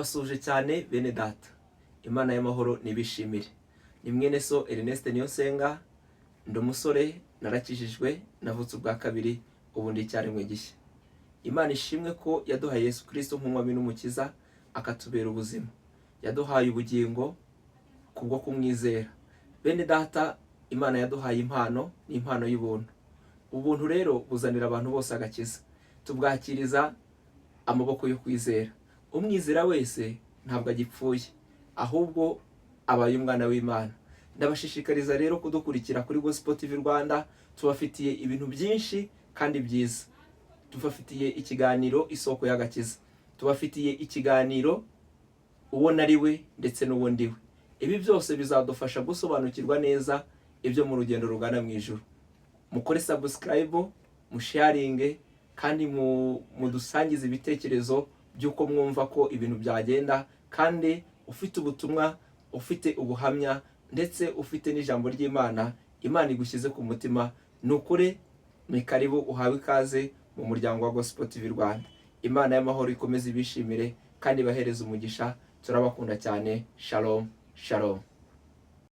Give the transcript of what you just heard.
Ndabasuhuje cyane bene data. Imana y'amahoro nibishimire. Ni mwene so Ernest Niyonsenga, ndi umusore, narakijijwe, navutse ubwa kabiri, ubu ndi icyaremwe gishya. Imana ishimwe ko yaduhaye Yesu Kristo nk'umwami n'umukiza, akatubera ubuzima. Yaduhaye ubugingo kubwo kumwizera. Bene data, Imana yaduhaye impano, ni impano y'ubuntu. Ubuntu rero buzanira abantu bose agakiza. Tubwakiriza amaboko yo kwizera. Umwizera wese ntabwo agipfuye, ahubwo abaye umwana w'Imana. Ndabashishikariza rero kudukurikira kuri Gospel TV Rwanda, tubafitiye ibintu byinshi kandi byiza. Tubafitiye ikiganiro Isoko y'Agakiza, tubafitiye ikiganiro Uwo nari we ndetse n'uwo ndi we. Ibi byose bizadufasha gusobanukirwa neza ibyo mu rugendo rugana mu ijuru. Mukore subscribe, musharinge kandi mudusangize ibitekerezo by'uko mwumva ko ibintu byagenda, kandi ufite ubutumwa, ufite ubuhamya, ndetse ufite n'ijambo ry'Imana Imana igushyize ku mutima, ni ukuri ni karibu, uhawe ikaze mu muryango wa Gospel TV Rwanda. Imana y'amahoro ikomeze ibishimire kandi ibahereze umugisha. Turabakunda cyane. Shalom shalom.